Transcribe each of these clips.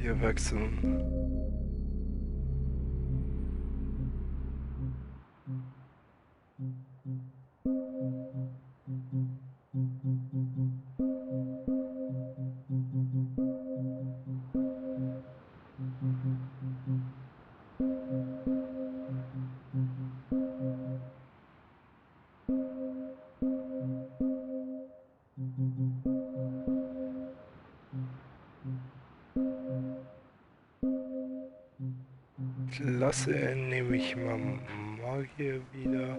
Wir wechseln. Klasse, nehme ich mal Magier wieder.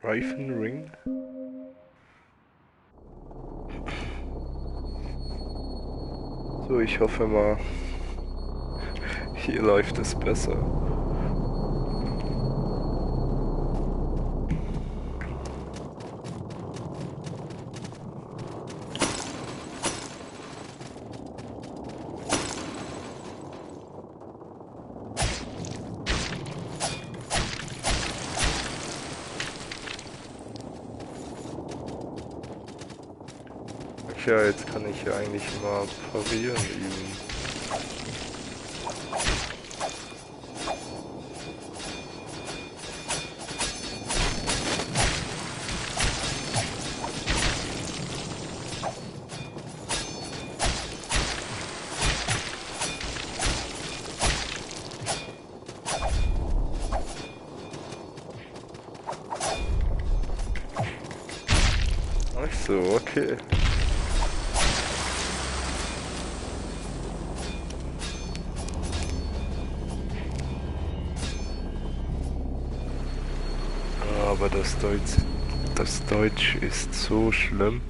Riven Ring. So, ich hoffe mal, hier läuft es besser. Ja, jetzt kann ich ja eigentlich mal parieren üben. Ach so, okay. Aber das Deutsch ist so schlimm.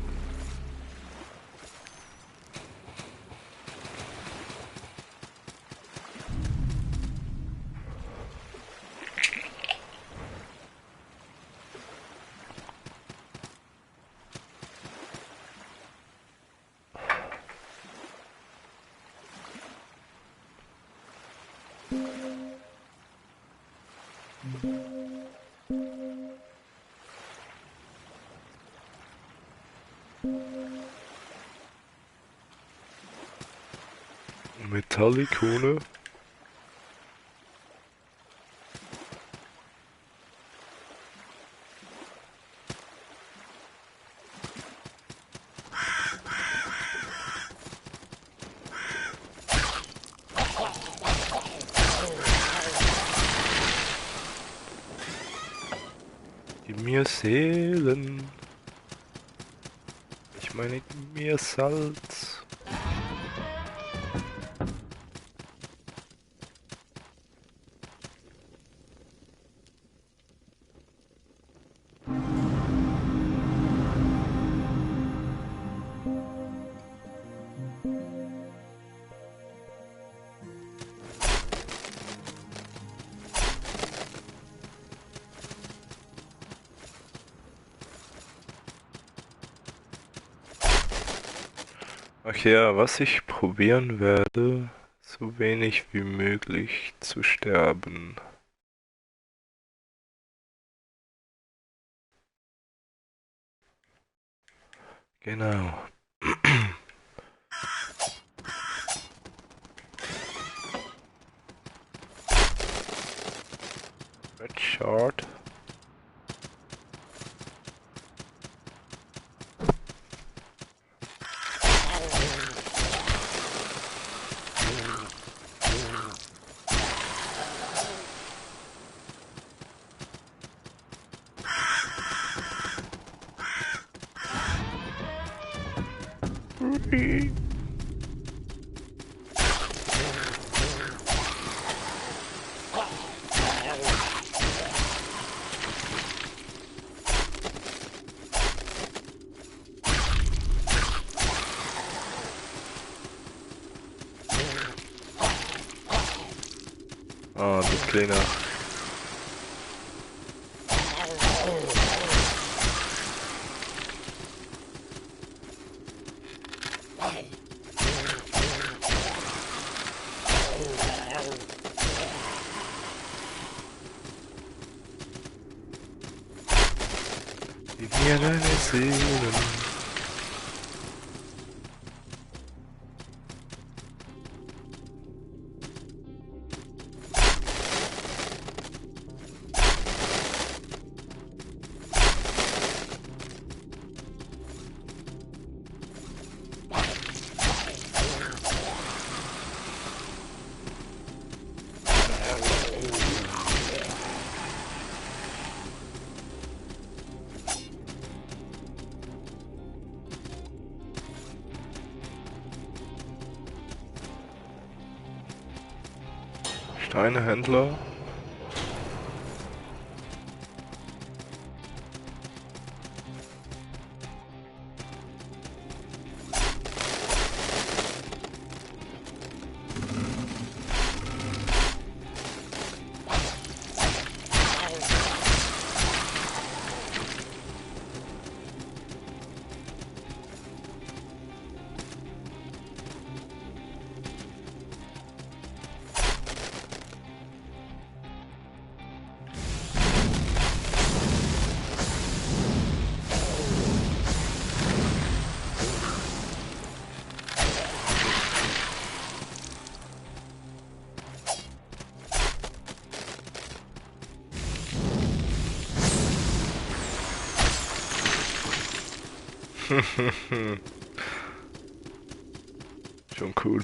Metallicone. Gib mir Seelen. Ich meine, gib mir Salz. Ach ja, was ich probieren werde, so wenig wie möglich zu sterben. Genau. Red Shard. Ah, du Kleiner. Gib mir deine Seelen. Steinehändler. Schon cool.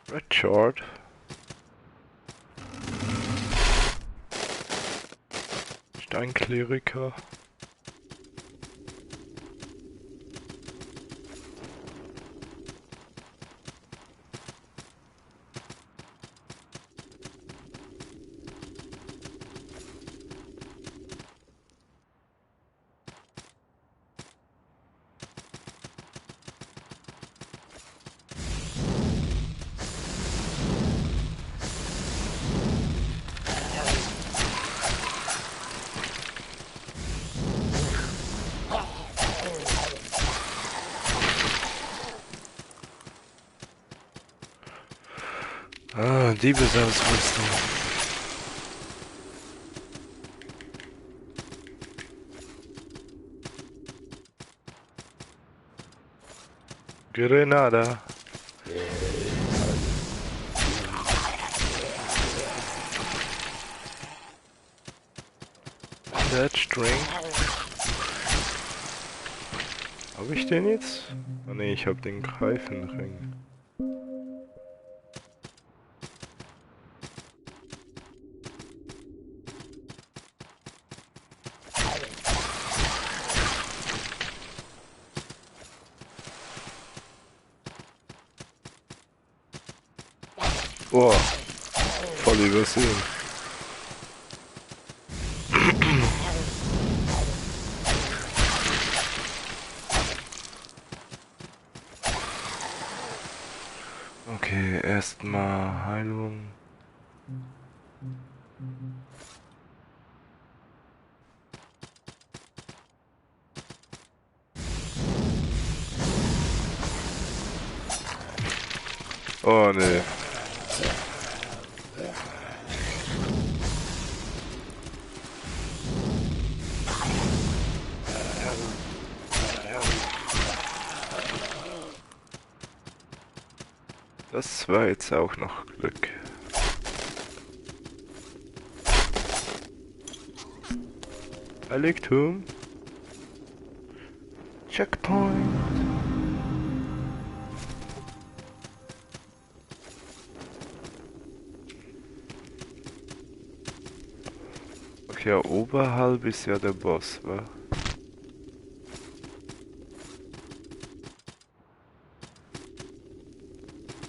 Red Shard. Steinkleriker. Ah, Diebesausrüstung. Grenada. Dead String. Habe ich den jetzt? Ah ne, ich habe den Greifenring. Oh, voll übersehen. Okay, erstmal Heilung. Oh ne. Das war jetzt auch noch Glück. Heiligtum. Checkpoint. Okay, ja, oberhalb ist ja der Boss, wa?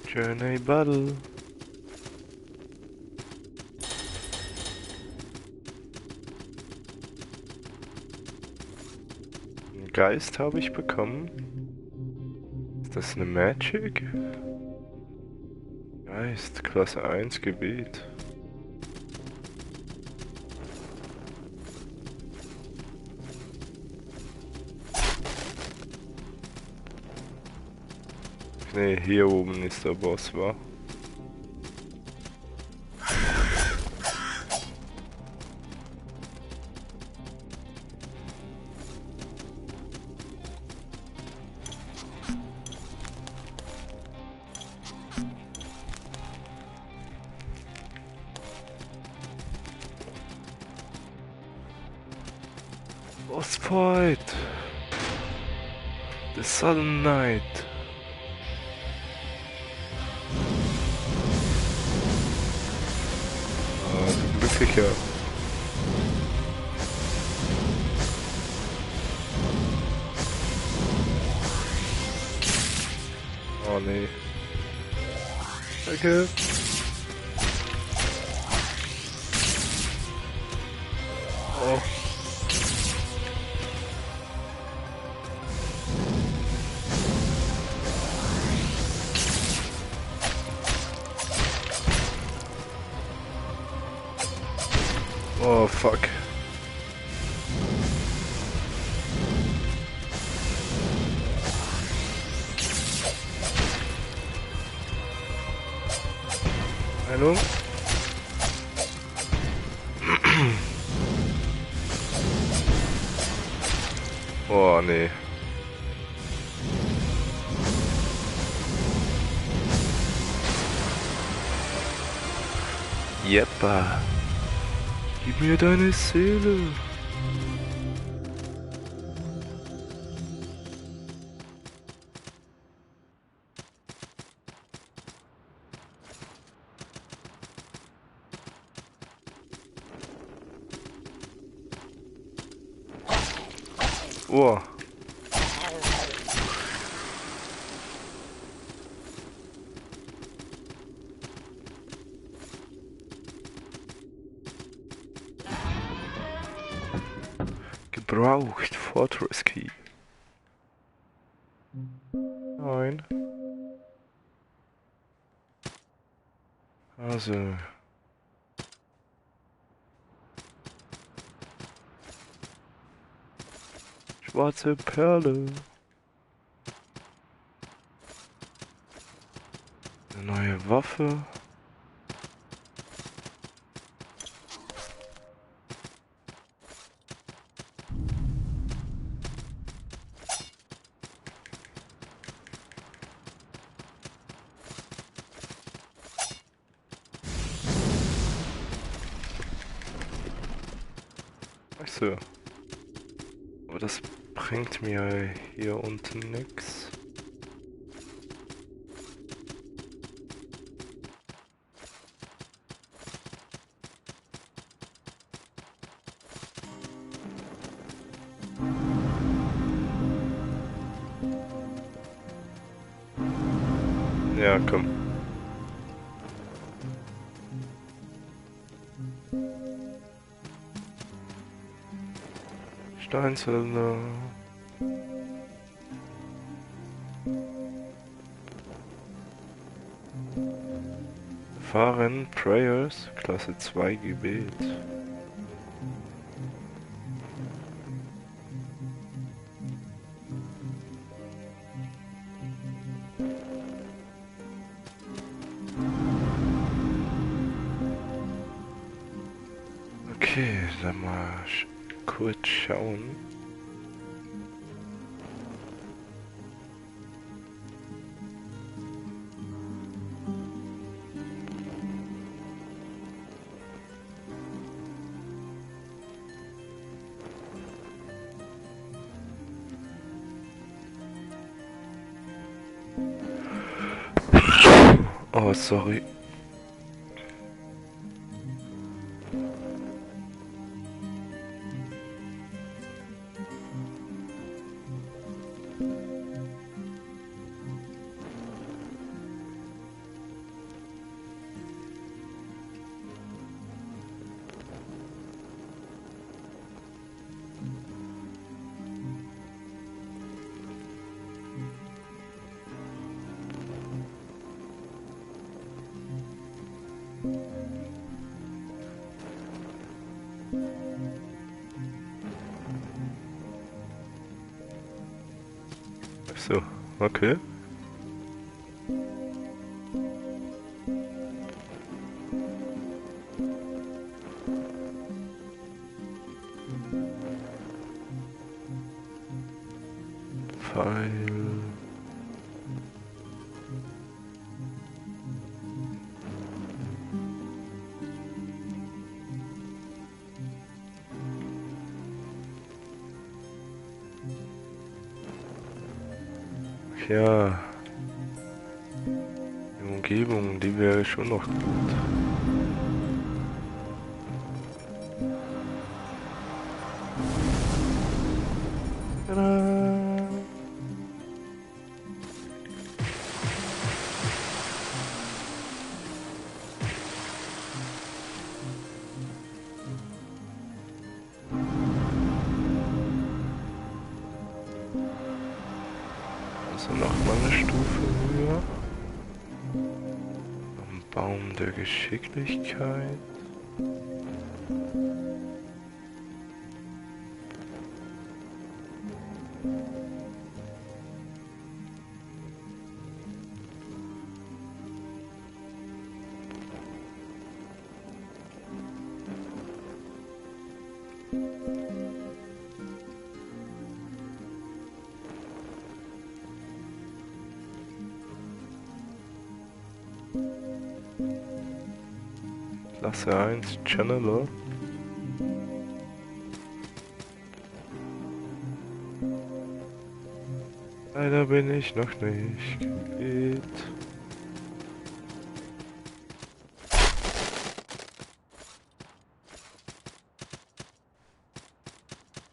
Journey Battle. Einen Geist habe ich bekommen. Ist das eine Magic? Geist, Klasse 1 Gebiet. Ne, hier oben ist der Boss, wa? Boss fight! The Sudden Night. Ah, du glücklicher. Oh nee. Danke. Oh. Oh fuck. Hallo? Oh nee. Jeppa. Gib mir deine Seele. Oh. Gebraucht. Fortress Key. Nein. Also. Schwarze Perle. Eine neue Waffe. Ach so. Aber das bringt mir hier unten nix. Ja, komm. Steinzylinder. Fahren, Prayers, Klasse 2 Gebet. Okay, dann mal kurz schauen. Oh, sorry. So, okay. Pfeil. Ja. Die Umgebung, die wäre schon noch gut. Tada! Also nochmal eine Stufe höher. Am Baum der Geschicklichkeit. Klasse 1 Channeler. Leider bin ich noch nicht geht.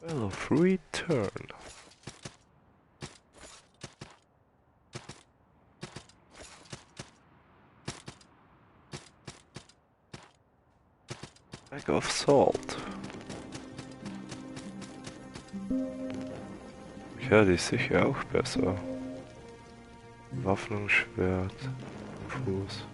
Well of return. Bag of salt. Ja, die ist sicher auch besser. Waffenschwert, Fuß.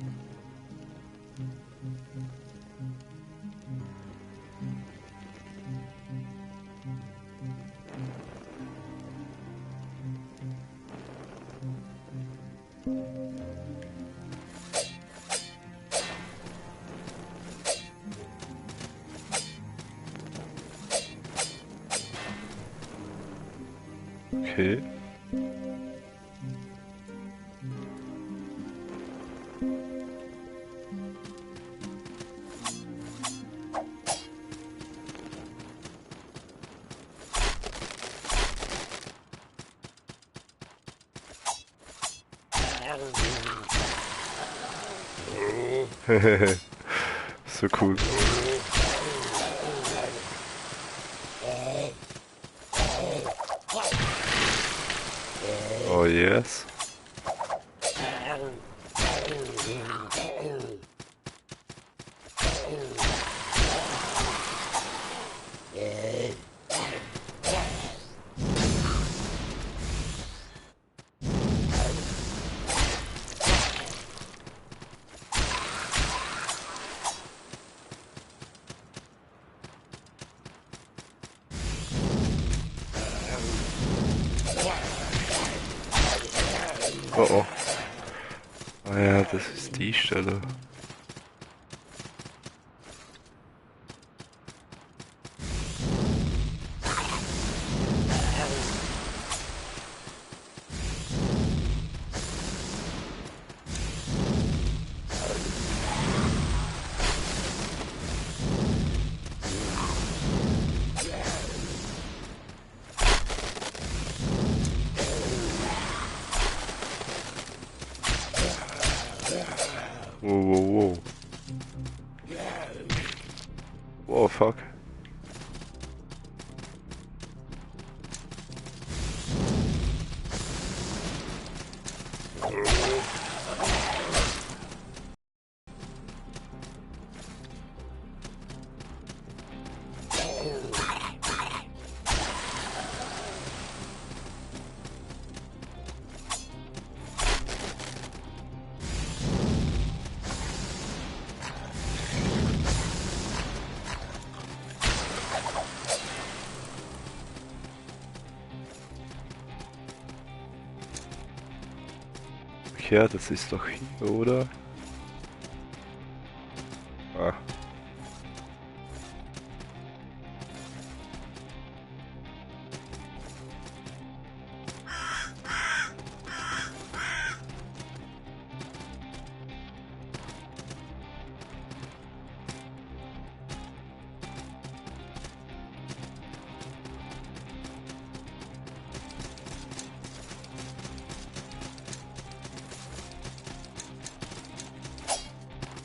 Okay. So cool. Oh yes. Oh oh. Ah ja, das ist die Stelle. Wow, wow, wow. Wow, fuck. Ja, das ist doch hier, oder? Ah.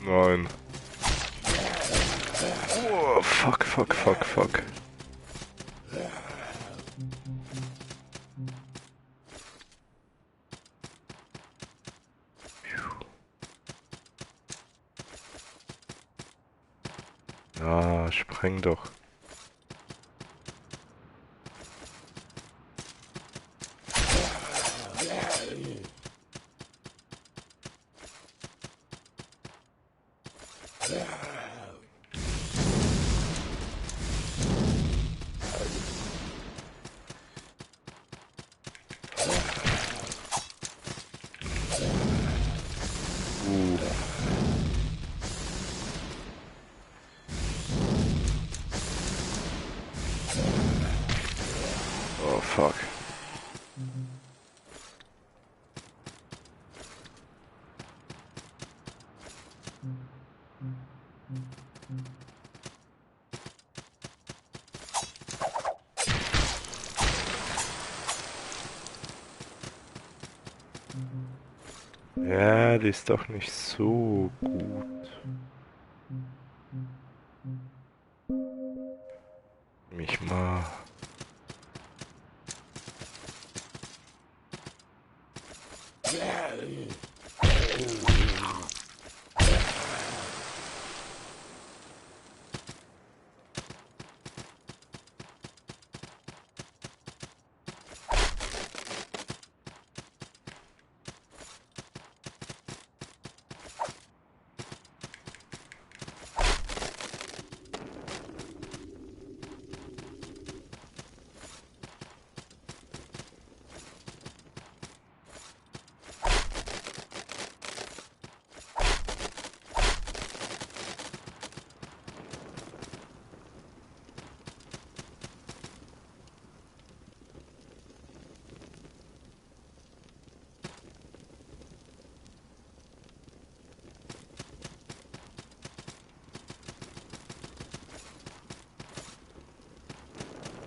Nein. Oh, fuck, fuck, fuck, fuck. Ah, spreng doch. Oh fuck. Ja, die ist doch nicht so gut. Mich mal.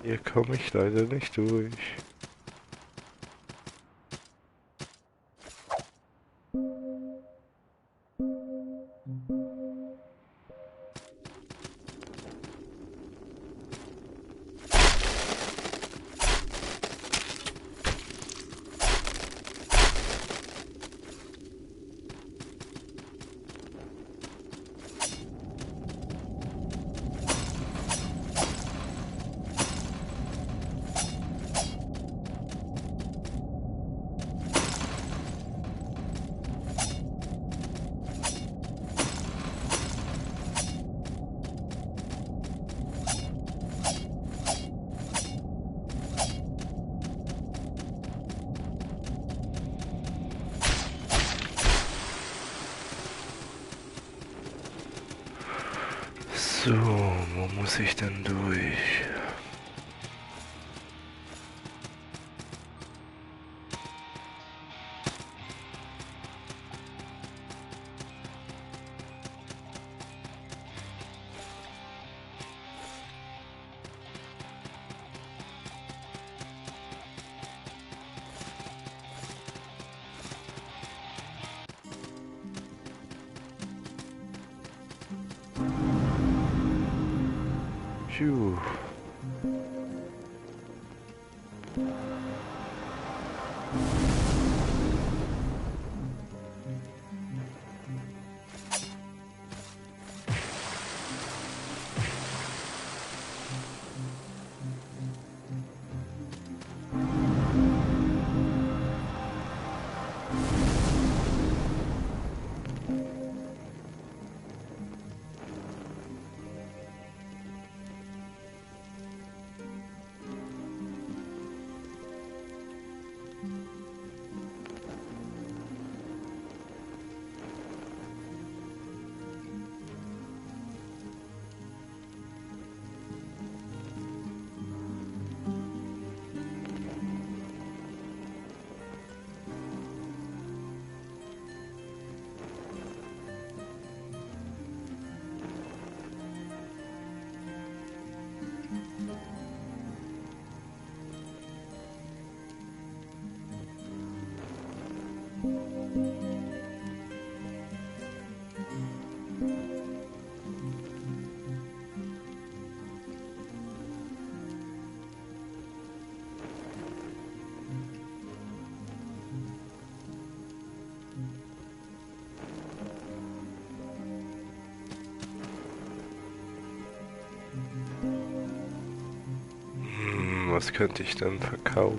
Hier komme ich leider nicht durch. So, wo muss ich denn durch? Phew. Was könnte ich denn verkaufen?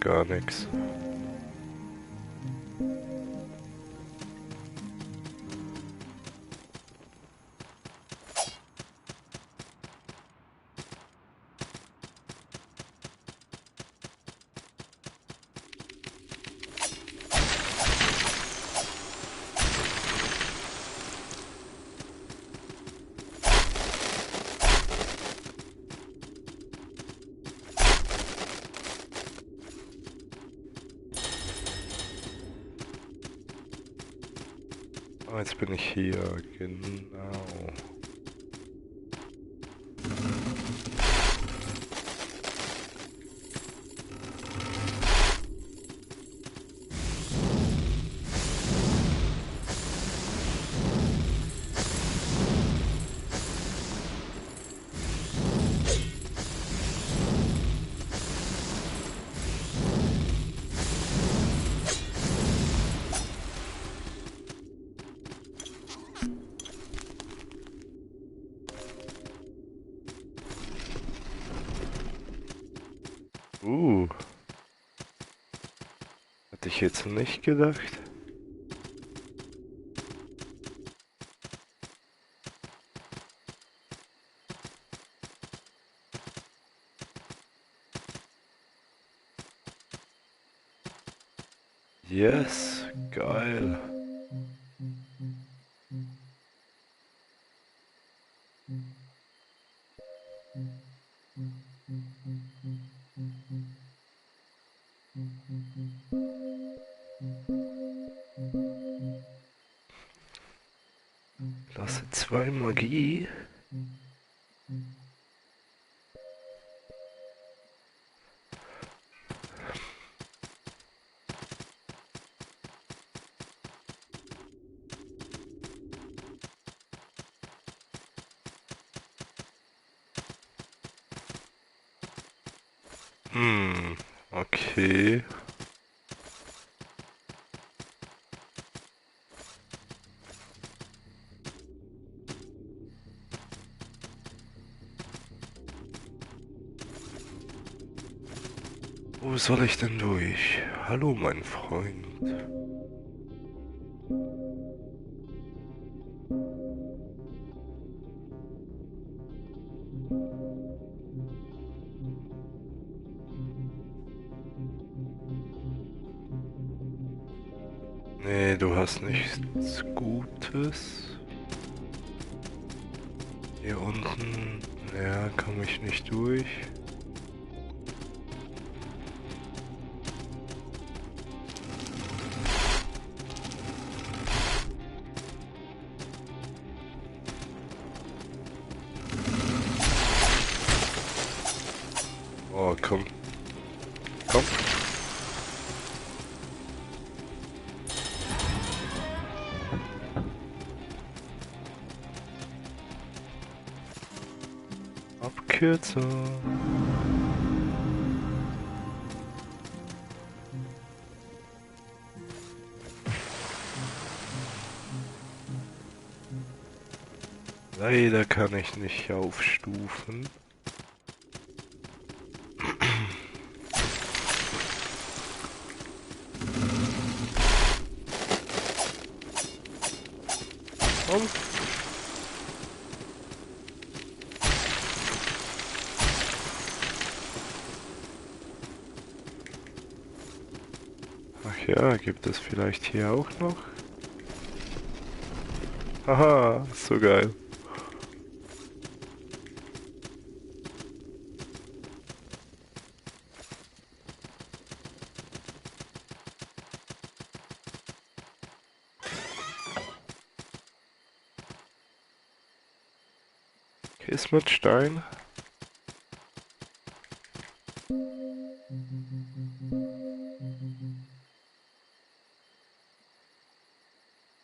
gar nichts. Oh, jetzt bin ich hier, genau. Hätte ich jetzt nicht gedacht. Yes, geil. Klasse 2 Magie. Okay. Wo soll ich denn durch? Hallo, mein Freund. Nee, du hast nichts Gutes. Hier unten, ja, komme ich nicht durch. Oh, komm. Komm. Abkürzung. Leider kann ich nicht aufstufen. Komm. Ach ja, gibt es vielleicht hier auch noch? Haha, so geil. Kismetstein.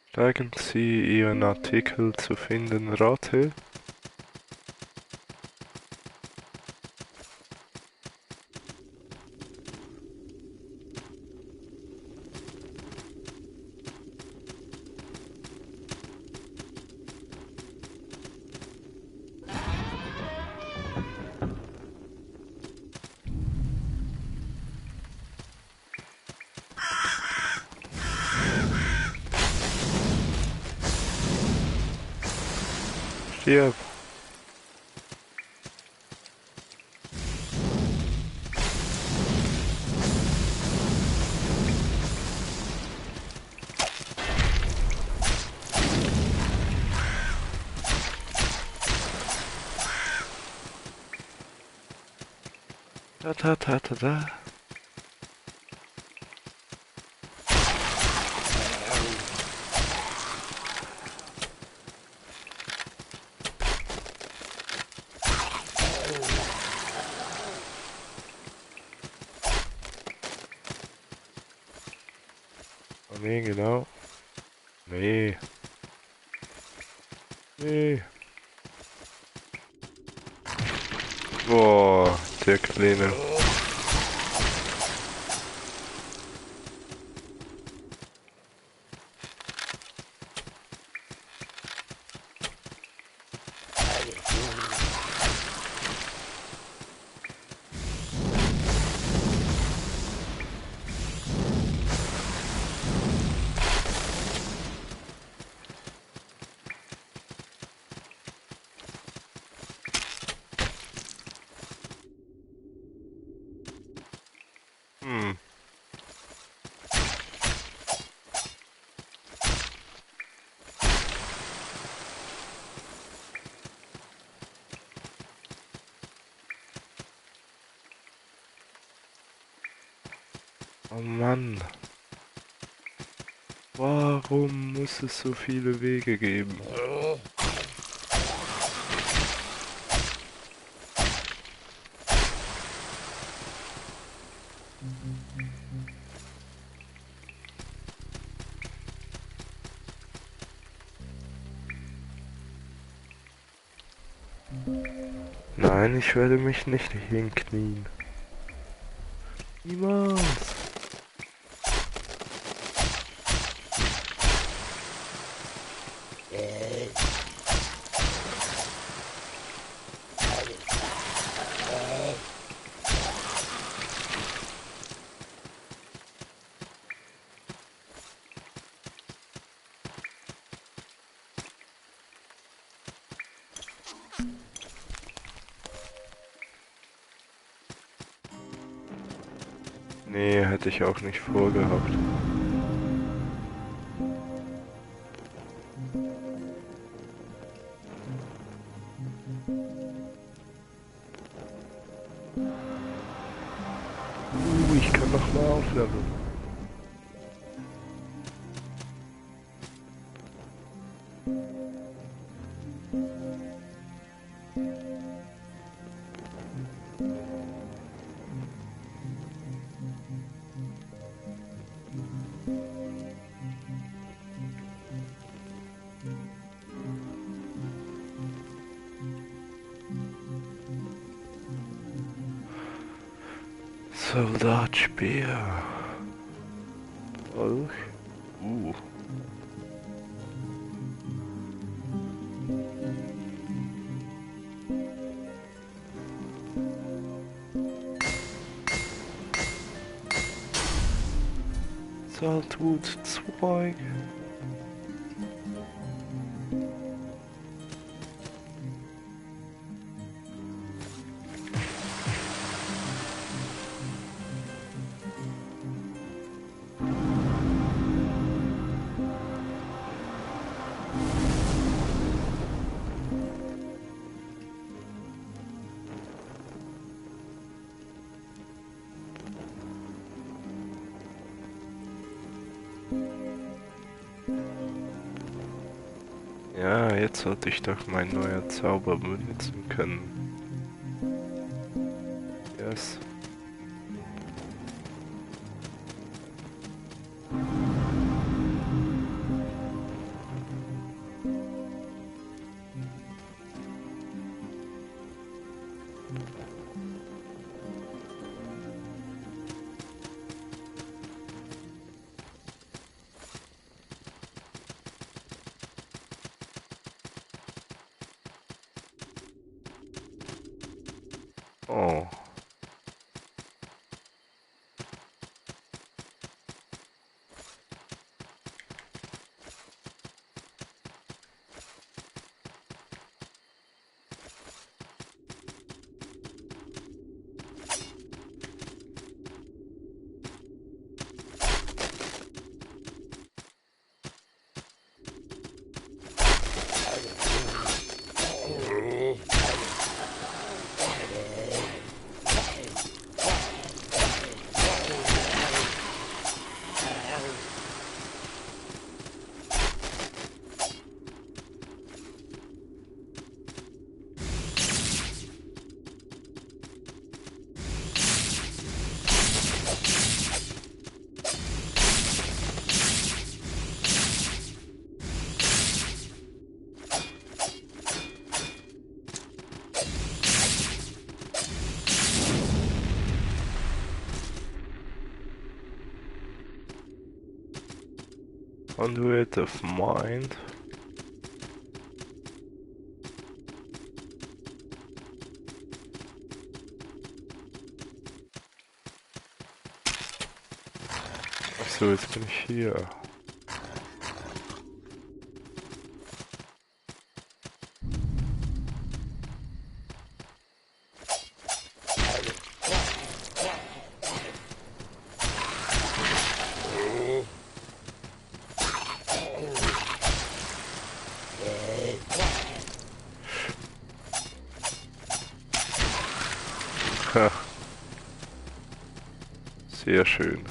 Steigen Sie Ihren Artikel zu finden, Rate. Stirb. Ta ta ta ta ta. Oh nee, genau. Nee. Nee. Boah, der Kleine. Hm. Oh Mann. Warum muss es so viele Wege geben? Nein, ich werde mich nicht hinknien. Niemals. Nee, hätte ich auch nicht vorgehabt. Ich kann noch mal aufleveln. Soldatspeer. Dolch. Uh. Saltwood 2. Ja, jetzt sollte ich doch mein neuer Zauber benutzen können. Yes. Oh. Conduit of Mind. Achso, jetzt bin ich hier. Ha, sehr schön.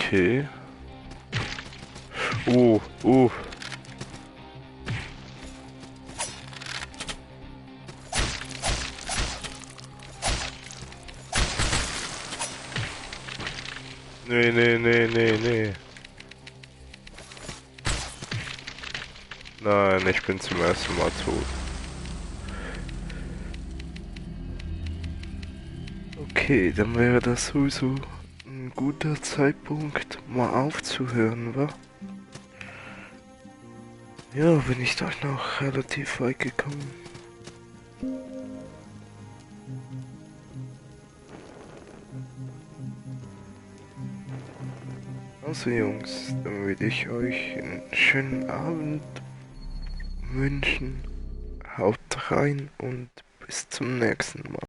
Okay. Oh, oh. Nee, nee, nee, nee, nee. Nein, ich bin zum ersten Mal tot. Okay, dann wäre das sowieso ein guter Zeitpunkt, mal aufzuhören, wa? Ja, bin ich doch noch relativ weit gekommen. Also Jungs, dann würde ich euch einen schönen Abend wünschen. Haut rein und bis zum nächsten Mal.